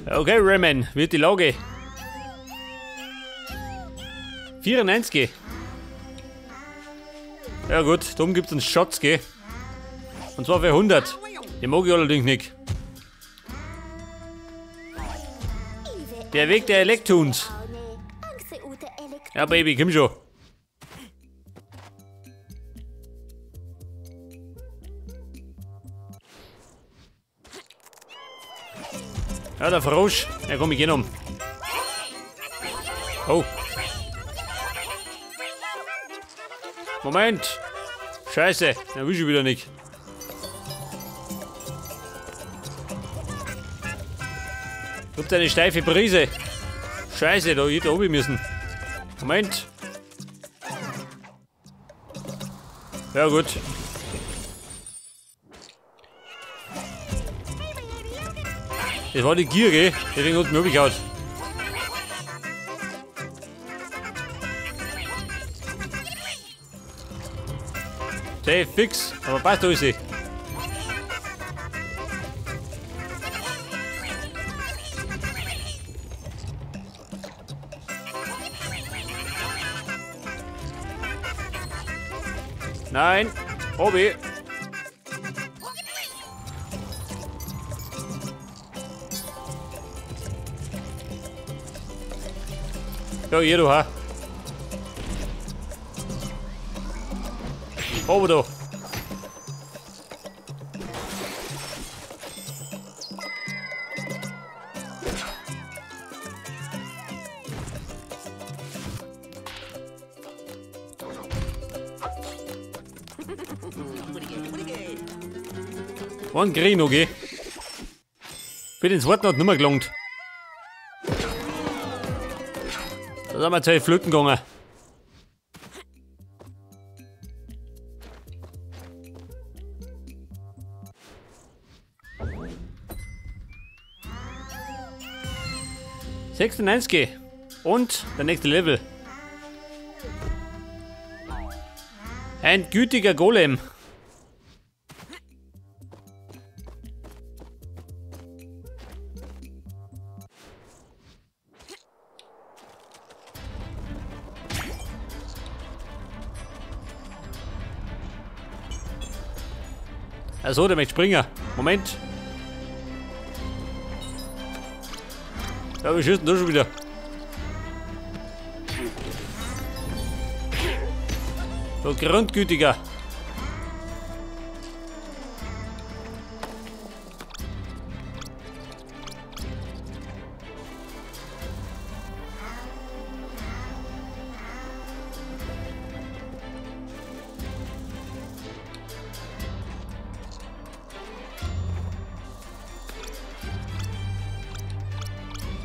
Okay, Rayman, wird die Lage. 94. Ja gut, darum gibt's einen Schatz, gell? Und zwar für 100. Den mag ich allerdings nicht. Der Weg der Electoons. Ja, Baby, komm schon. Ja, der Frosch. Ja, komm, ich geh noch. Oh. Moment. Scheiße, der will schon wieder nicht. Kommt eine steife Brise. Scheiße, da hätte ich oben müssen. Moment. Ja gut. Das war die Gier, gell? Deswegen hat mich umgehauen. Safe, fix, aber passt alles. Nein, Obi. Ja, hier du, ha. Oben da. One Green, okay. Für den zweiten hat nicht mehr gelangt. Da sind wir zwei Flöten gegangen. $96. Und der nächste Level. Ein gütiger Golem. Achso, der möchte springen. Moment. Ja, wir schießen da schon wieder. So grundgütiger.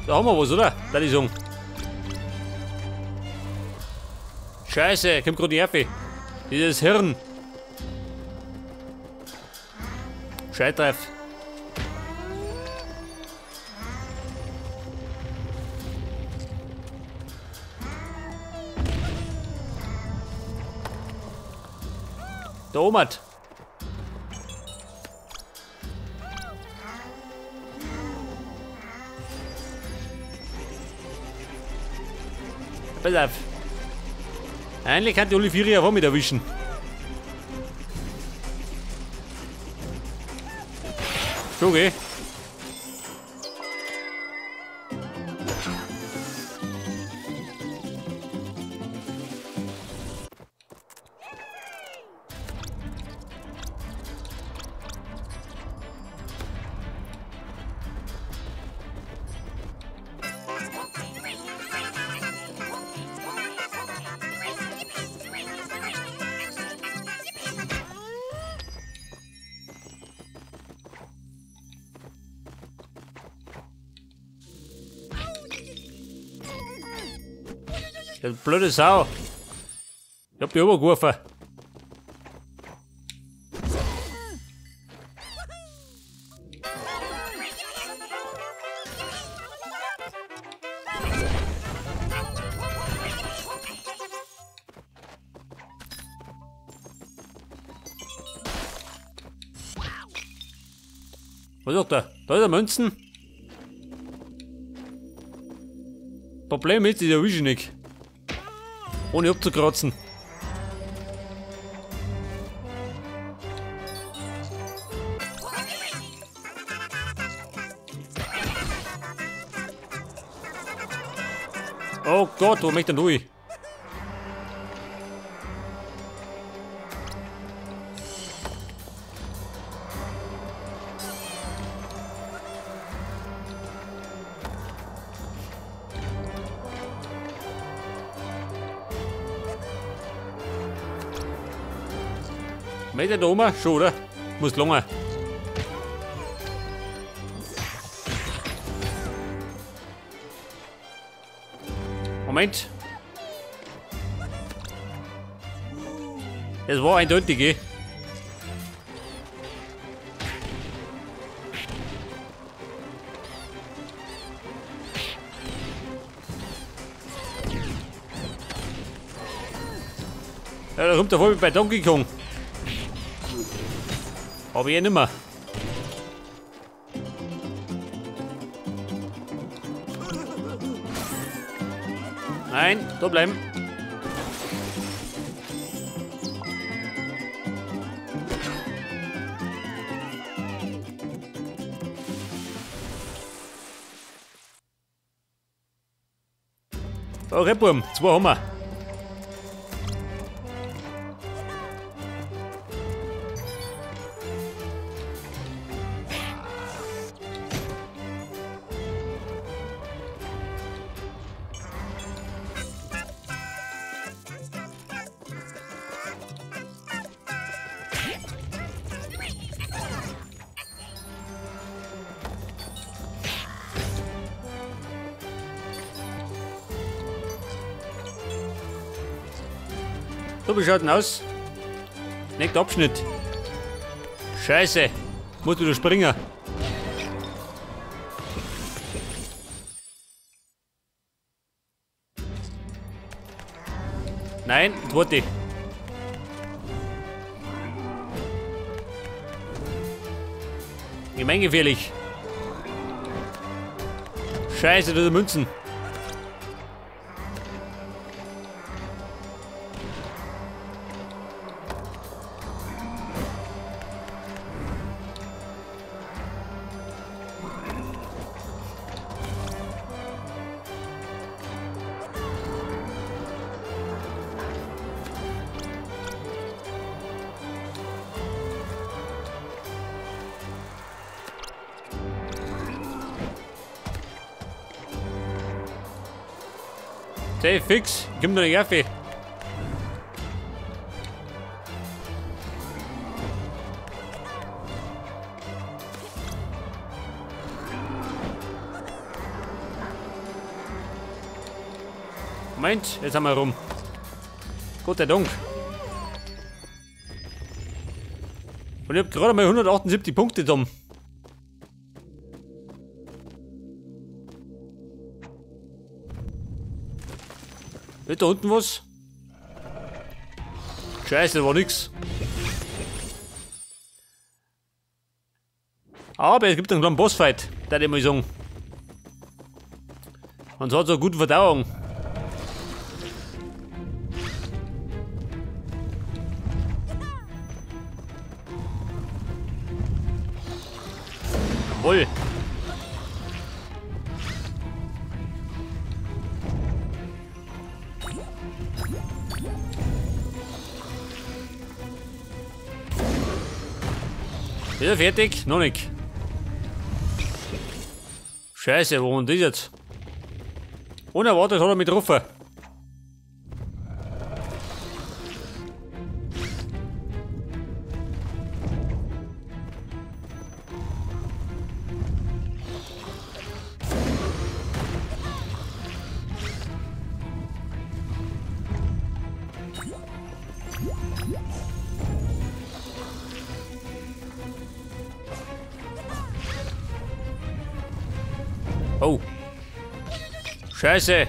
Da haben wir was, oder? Da die Song. Scheiße, kommt gerade die Nerve. Dieses Hirn. Scheitreif. Da oben hat. Pass auf. Eigentlich kann die Olivier auch mit erwischen. So, okay. Das blöde Sau. Ich hab die übergeworfen. Was ist da? Da ist der Münzen. Problem ist, ich erwische nicht. Ohne abzukratzen. Oh Gott, wo möchte denn durch? Meter da oben? Schon, oder? Muss lange. Moment. Das war eindeutig, eh? Ja, da kommt der voll bei Donkey Kong. Aber eh nimmer. Nein, da bleiben. Da, Rebburm, 2 haben wir. So, wie schaut denn aus? Nächster Abschnitt. Scheiße. Muss wieder springen. Nein, das wollte ich. Gemeingefährlich. Scheiße, das sind Münzen. Hey, fix, gib mir den Kaffee. Moment, jetzt haben wir rum. Gott sei Dank. Und ich hab gerade mal 178 Punkte, Tom. Wird da unten was? Scheiße, da war nix. Aber es gibt einen kleinen Bossfight, da ich mal sagen. Und zwar zur guten Verdauung. Jawohl. Ist er fertig? Noch nicht. Scheiße, wo und das jetzt? Unerwartet hat er mich getroffen. Oh. Scheiße.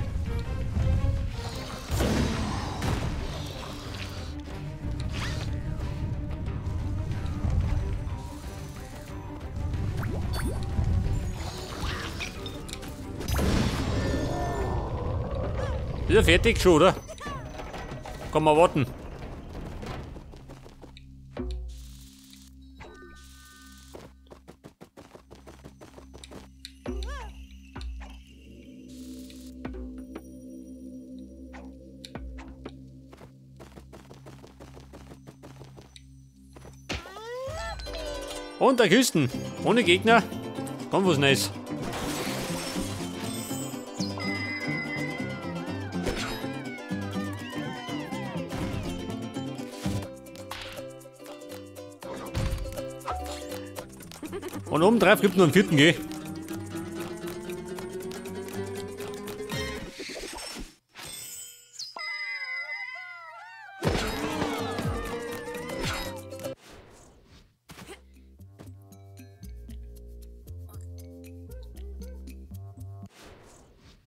Ist ja fertig schon, oder? Kann man warten. Und der Küsten. Ohne Gegner. Kommt was Neues. Und oben drauf gibt es noch einen vierten, gell?